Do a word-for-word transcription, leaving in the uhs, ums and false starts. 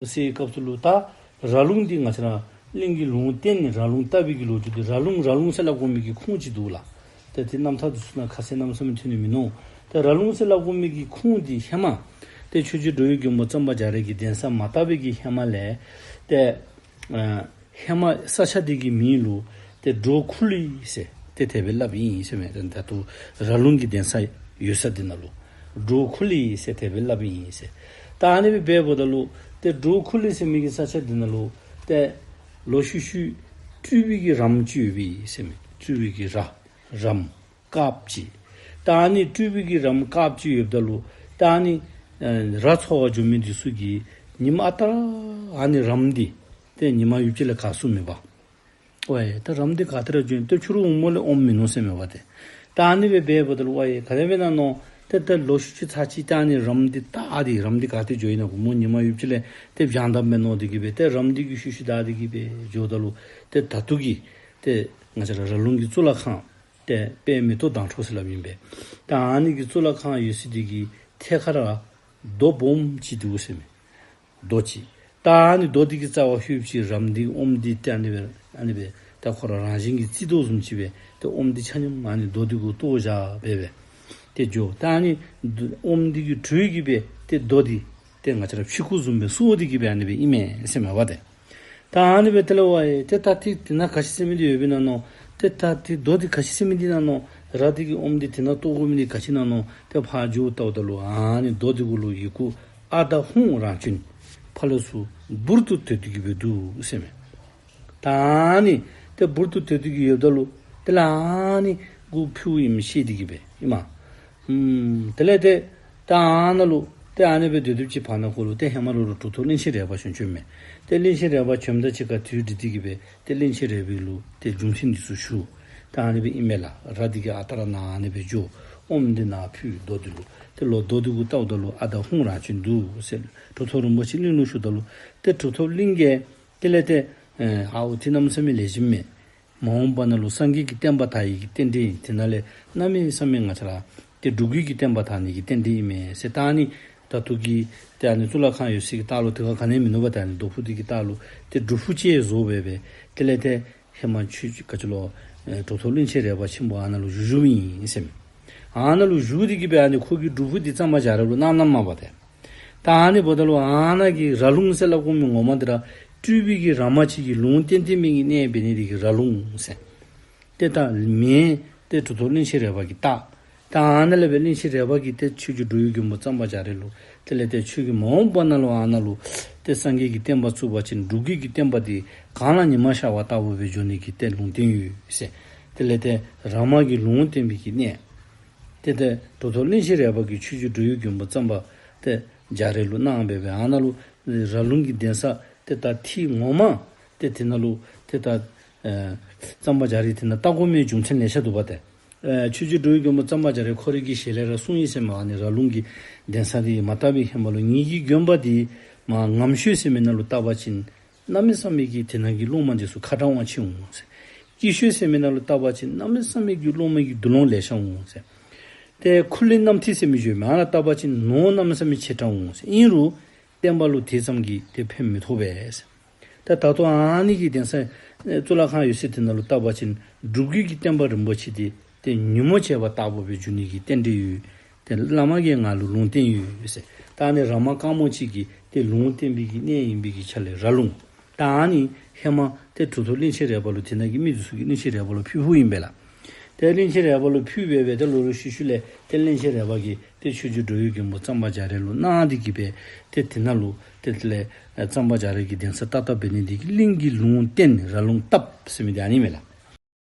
ཟེར་བའི་སྐབས་སུ་ལུ་ད་ར་ལུང་འདི་ང་བཅས་ར་གླིང་གི་ལུང་བསྟན་ནི་ར་ལུང་བཏབ་པའི་གི་ལོ་རྒྱུས་འདི་ར་ལུང་ར་ལུང་ཟེར་སླབ་དགོ་མི་གི་ཁུངས་ཅིག་འདུག་ལགས། ཏེ་དེ་རྣམ་ཐར་འདི་ཚུ་ནང་ཁ་གསལ་གནམ་མེད་ས་མེད་ཐོན་ནི་མིན་ནུག། ཏེ་ར་ལུང་ཟེར་སླབ་དགོ་མི་གི་ཁུངས་འདི་ཧེ་མ་ཏེ་ཆོས་རྗེ་འགྲོ་བའི་མགོན་པོ་གཙང་པ་རྒྱ་རས་ཀྱིས་གདན་ས་མ་བཏབ་པའི་གི་ཧེ་མ་ལས་ཏེ་ཨ་ཧེ་མ་ས་ཆ་འདི་གི་མིང་ལུ་ཏེ་འབྲོག་ཁུ་ལི་ཟེར་ཏེ་དེ་སྦེ་སླབ་ཨིན་ཟེར་མས། ད་ལྟོ་ར་ལུང་གི་གདན་ས་ཡོད་ས་འདི་ནང་ལུ་འབྲོག་ཁུ་ལི་ཟེར་དེ་སྦེ་སླབ་ཨིན་ཟེར། ད་ཨ་ནི་སྦེ་འབདཝ་ད་ལུ་ཏེ་འབྲོག་ཁུ་ལི་ཟེར་མི་གི་ས་ཆ་འདི་ནང་ལུ་ཏེ་ལོག་ཤུལ་ཤུལ་སྤྲུལ་པའི་གི་རམ་ཅིག་ཡོད་པས་ཟེར་མས། སྤྲུལ་པའི་གི་ར་རམ་དཀརཔོ་ཅིག། ད་ཨ་ནི་སྤྲུལ་པའི་གི་རམ་དཀརཔོ་ཅིག་ཡོདཔ་ད་ལུ་ད་ཨ་ནི་ཨ་ར་འཚོ་བར་འགྱོ་མི་འདི་ཚུ་གིས་ཉིནམ་ཨ་རྟག་ར་ཨ་ནི་རམ་འདི་ཏེ་ཉི་མ་ཡུདཔ་ཅིག་ལས་ག་སུ་མེད་པར་ཝའེ་ད་རམ་འདི་ག་ཏེ་ར་འགྱོ་ཨིན། ཏེ་ཕྱི་རུ་འོངམ་ལས་ཨོམ་མིན་ནུག་ཟེར་མས་པ་ཏེ། ད་ཨ་ནི་སྦེ་འབདཝ་ད་ལུ་ཝའེ་ག་དེ་སྦེ་ཨིན་ན་མནོ། ཏེ་ད་ལོག་ཤུལ་ཅིག་ཚར་ཅིག་ད་ཨ་ནི་རམ་འདི་ད་ཨ་འདི་རམ་འདི་ག་ཏེ་འགྱོ་ཨིན་ན་གོ། མོ་ཉི་མ་ཡུདཔ་ཅིག་ལས་ཏེ་བྱང་ད་མས་མནོ་སྟེ་གི་སྦེ་ཏེ་རམ་འདི་གི་ཤུལ་ཤུལ་ད་ཨ་འདི་གི་སྦེ་འགྱོཝ་ད་ལུ་ཏེ་ད་ལྟོ་གི་ཏེ་ང་བཅས་ར་ར་ལུང་གི་གཙུག་ལག་ཁང་ཏེ་དཔལ་མེ་ཏོག་མདངས་འཕྲོ་ཟེར་སླབ་ཨིན་པས། ད་ཨ་ནི་གི་གཙུག་ལག་ཁང་ཡོད་ས་འདི་གི་ཐད་ཁར་རྡོ་སྦོམ་ཅིག་འདུག་ཟེར་མས། རྡོ་ཅིག། ད་ཨ་ནི་རྡོ་འདི་གི་རྩ་བར་ལྷོདཔ་ཅིག་རམ་འདི་ཨོམ་འདི་ཏེ་ཨ་ནི་སྦེ་ཨ་ནི་སྦེ་ད་ཁོ་ར་རང་བཞིན་གྱིས་རྩི་དོ་བཟུམ་ཅིག་སྦེ་ཏེ་ཨོམ་འདི་ཆ་མཉམ་ཨ་ནི་རྡོ་འདི་གུ་གཏོར་བཞག་སྦེ་སྦེ་ཏེ་འགྱོ། ད་ཨ་ནི་ཨོམ་འདི་གི་དྲོད་ཀྱིས་སྦེ་ཏེ་རྡོ་འདི་ཏེ་ང་བཅས་ར་ཕྱི་ཁུག་བཟུམ་སྦེ་སྲུང་སྟེ་གི་སྦེ་ཨ་ནི་སྦེ་ཨིན་མས་ཟེར་མས་པ་ཏེ། ད་ཨ་ནི་སྦེ་ཏེ་ལས་ཝའེ་ཏེ་ད་ཏེ་དེ་ནང་ག་ཅི་ཟེར་མི་འདི་ཡོདཔ་ཨིན་ན་མནོ། ཏེ་ད་ཏེ་རྡོ་འདི་ག་ཅི་ཟེར་མི་འདི་ཨིན་ན་མནོ། ར་འདི་གི་ཨོམ་འདི་དེ་ནང་གཏོར་དགོ་མི་འདི་ག་ཅི་ཨིན་ན་མནོ། ཏེ་ཕར་འགྱོ་བལྟཝ་ད་ལུ་ཨ་ནི་རྡོ་འདི་གུ་ལུ་ཡི་གུ་ཨ་དྷ་ཧཱུྃ་རང་བྱོན་ཕར་ལས་ཚུར་འབུར་དུ་དོད་དེ་གི་སྦེ་འདུག་ཟེར་མས། ད་ཨ་ནི་ཏེ་འབུར་དུ་དོད་དེ་གི་ཡོདཔ་ད་ལུ་ཏེ་ལས་ཨ་ནི་གུ་ཕུལཝ་ཨིནམ་ཤེས་ཏེ་གི་སྦེ་ཨིན་མས། ཨུམ་དེ་ལས་ཏེ་ད་ཨ་ནཱ་ལུ་ཏེ་ཨ་ནི་སྦེ་སྡོད་སྡོདཔ་ཅིག་བར་ན་ཁོ་ལུ་ཏེ་ཧེ་མ་ལུ་རུང་གྲུབ་ཐོབ་གླིང་ཆེན་རས་པ་བྱོན་བྱོནམ་མས། ཏེ་གླིང་ཆེན་རས་པ་བྱོནམ་དང་གཅིག་ཁར་དུས་འདི་དེ་གི་སྦེ་ཏེ་གླིང་ཆེན་རས་པ་ལུ་ཏེ་རྒྱུ་མཚན་འདི་ཚུ་ཞུ། ད་ཨ་ནི་སྦེ་ཨིན་མས་ལགས། ར་འདི་གིས་ཨ་རྟག་ར་ནཱ་ཨ་ནི་སྦེ་འགྱོ། ཨོམ་འདི་ནཱ་ཕུལ་རྡོ་འདི་ལུ། ཏེ་ལོག་རྡོ་འདི་གུ་བལྟཝ་ད་ལུ་ཨ་དྷ་ཧཱུྃ་རང་བྱོན་འདུག་ཟེར་གྲུབ་ཐོབ་རིན་པོ་ཆེ་གླིང་ལུ་ཞུཝ་ད་ལུ་ཏེ་གྲུབ་ཐོབ་གླིང་གིས་དེ་ལས་ཏེ་ཨ་ཨའོ་ཏེ་གནམ་མེད་ས་མེད་ལེགས་ཤོམ་མས། མ་འོངས་པ་ནང་ལུ་སངས་རྒྱས་ཀྱི་བསྟན་པ་དར་ནི་གི་རྟེན་འབྲེལ་ཨིན། དེ་ནང་ལས་གནམ་མེད་ས་མེད་ང་བཅས་ར་ཏེ་འབྲུག་རྒྱལ་གྱི་བསྟན་པ་དར་ནི་གི་རྟེན་འབྲེལ་ཨིན་མས་ཟེར། ད་ཨ་ནི་ད་ལྟོ་གི་ཏེ་ཨ་ནི་གཙུག་ལག་ཁང་ཡོད་ས་གི་ལྟག་ལུ་དེ་ཁར་ག་ནི་ཡང་མིན་ནུག་པ། ད་ཨ་ནི་རྡོ་ཕུག་འདི་གི་ལྟག་ལུ་ཏེ་སྒྲུབ་ཕུག་ཅིག་བཟོ་སྦེ་སྦེ་དེ་ལས་ཏེ་ཧེ་མ་ཆོས་རྗེ་ག་ཅི་ལོ་ཨེ་གྲུབ་ཐོབ་གླིང་ཆེན་རས་པ་ཆེན་པོ་ཨ་ནཱ་ལུ་བཞུགས་བཞུགསཔ་ཨིན་ཟེར་མས། ཨ་ནཱ་ལུ་བཞུགས་ཏེ་གི་སྦེ་ཨ་ནི་ཁོ་གི་སྒྲུབ་ཕུག་འདི་གཙང་པ་རྒྱ་རས་ལུ་གནང་གནངམ་མས་པ་ཏེ། ད་ཨ་ནི་འབདཝ་ད་ལུ་ཨ་ནཱ་གི་ར་ལུང་ཟེར་སླབ་དགོ་མི་ངོ་མ་འདི་ར་སྤྲུལ་པའི་གི་ར་མ་ཅིག་གིས་ལུང་བསྟན་བསྟན་མི་གི་གནས་འབད་ནི་དེ་གིས་ར་ལུང་ཟེར། ཏེ་ད་མེན་ཏེ་གྲུབ་ཐོབ་གླིང་ཆེན་རས་པ་གིས་བཏགས། ད་ཨ་ནཱ་ལས་སྦེ་གླིང་ཆེན་རས་པ་གིས་ཏེ་ཆོས་རྗེ་འགྲོ་བའི་མགོན་པོ་གཙང་པ་རྒྱ་རས་ལུ་དེ་ལས་ཏེ་ཁྱོད་ཀྱིས་མ་འོངས་པ་ནང་ལུ་ཨ་ནཱ་ལུ་ཏེ་སངས་རྒྱས་ཀྱི་བསྟན་པ་བཙུགས་པ་ཅིན་འབྲུག་རྒྱལ་གྱི་བསྟན་པ་འདི་གངས་ལ་ཉི་མ་ཤར་བ་ལྟ་བུ་སྦེ་འགྱོ་ནི་གི་ཏེ་ལུང་བསྟན་ཡོད་ཟེར། དེ་ལས་ཏེ་ར་མ་གིས་ལུང་བསྟན་པའི་གི་གནས། ཏེ་ཏེ་གྲུབ་ཐོབ་གླིང་ཆེན་རས་པ་གིས་ཆོས་རྗེ་འགྲོ་བའི་མགོན་པོ་གཙང་པ་ཏེ་རྒྱ་རས་ལུ་གནང་སྦེ་སྦེ་ཨ་ནཱ་ལུ་ར་ལུང་གི་གདན་ས་ཏེ་ད་ཐིག་ངོ་མ་ཏེ་དེ་ནང་ལུ་ཏེ་ད་ཨེ་གཙང་པ་རྒྱ་རས་དེ་ནང་བཏགས་དགོ་མི་རྒྱུ་མཚན་ལེ་ཤ་འདུག་པ་ཏེ། ཨེ་ཆོས་རྗེ་འགྲོ་བའི་མགོན་པོ་གཙང་པ་རྒྱ་རས་ཁོ་རའི་གི་ཞལ་ལས་ར་གསུངས་ཡི་ཟེར་མས། ཨ་ནི་ར་ལུང་གི་གདན་ས་འདི་མ་བཏབ་པའི་ཧེ་མ་ལུ་ངེ་གི་དགོན་པ་འདི་མ་ངམ་ཤོད་ཟེར་མི་ནང་ལུ་བཏབ་པ་ཅིན་གནམ་མེད་ས་མེད་ཀྱི་དེ་ནང་གི་སློབ་མ་འདི་ཚུ་ཁ་དྲག་དབང་ཆེ་འོང་ཟེར། སྐྱིད་ཤོད་ཟེར་མི་ནང་ལུ་བཏབ་པ་ཅིན་གནམ་མེད་ས་མེད་ཀྱི་སློབ་མ་གི་འདུ་ལོང་ལེ་ཤ་འོང་ཟེར། ཏེ་ཁུ་ལུ་གནམ་ཐིག་ཟེར་མི་ཡོད་མི་ཨ་ནཱ་བཏབ་པ་ཅིན་ནོར་གནམ་མེད་ས་མེད་ཆེ་དྲགས་འོང་ཟེར། ཨིན་རུང་བསྟན་པ་ལུ་དེ་ཙམ་གྱི་ཏེ་ཕན་མི་ཐོགས་པས་ཟེར། ད་ད་ལྟོ་ཨ་ནི་གི་གདན་ས་ཨེ་གཙུག་ལག་ཁང་ཡོད་ས་དེ་ནང་ལུ་བཏབ་པ་ཅིན་འབྲུག་རྒྱལ་གྱི་བསྟན་པ་རིན་པོ་ཆེ་འདི་ཏེ་ཉིན་མོ་བྱེད་པ་ལྟ་བུ་སྦེ་འགྱོ་ནི་གི་རྟེན་འབྲེལ་ཡོད། ཏེ་བླ་མ་གིས་ང་ལུ་ལུང་བསྟན་ཡོད་ཟེར། ད་ཨ་ནི་ར་མ་དཀར་མོ་ཅིག་གིས་ཏེ་ལུང་བསྟན་པའི་གི་གནས་ཨིན་པའི་གི་ཆ་ལས་ར་ལུང་། ད་ཨ་ནི་ཧེ་མ་ཏེ་གྲུབ་ཐོབ་གླིང་ཆེན་རས་པ་ལུ་དེ་ནང་གི་མི་འདི་ཚུ་གིས་གླིང་ཆེན་རས་པ་ལུ་ཕུལ་ཕུལཝ་ཨིན་པས་ལགས། ཏེ་གླིང་ཆེན་རས་པ་ལུ་ཕུལ་སྦེ་སྦེ་ཏེ་ལོག་ལོག་ཤུལ་ཤུལ་ལས་ཏེ་གླིང་ཆེན་རས་པ་གིས་ཏེ་ཆོས་རྗེ་འགྲོ་བའི་མགོན་པོ་གཙང་པ་རྒྱ་རས་ལུ་གནང་སྟེ་གི་སྦེ་ཏེ་དེ་ནང་ལུ་ཏེ་དེ་ལས་ཨེ་གཙང་པ་རྒྱ་རས་ཀྱི་གདན་ས་བཏབ་བཏབ་འབད་ནི་དེ་གིས་གླིང་གི་ལུང་བསྟན་ར་ལུང་བཏབ་ཟེར་མི་འདི་ཨ་ནི་མས་ལགས།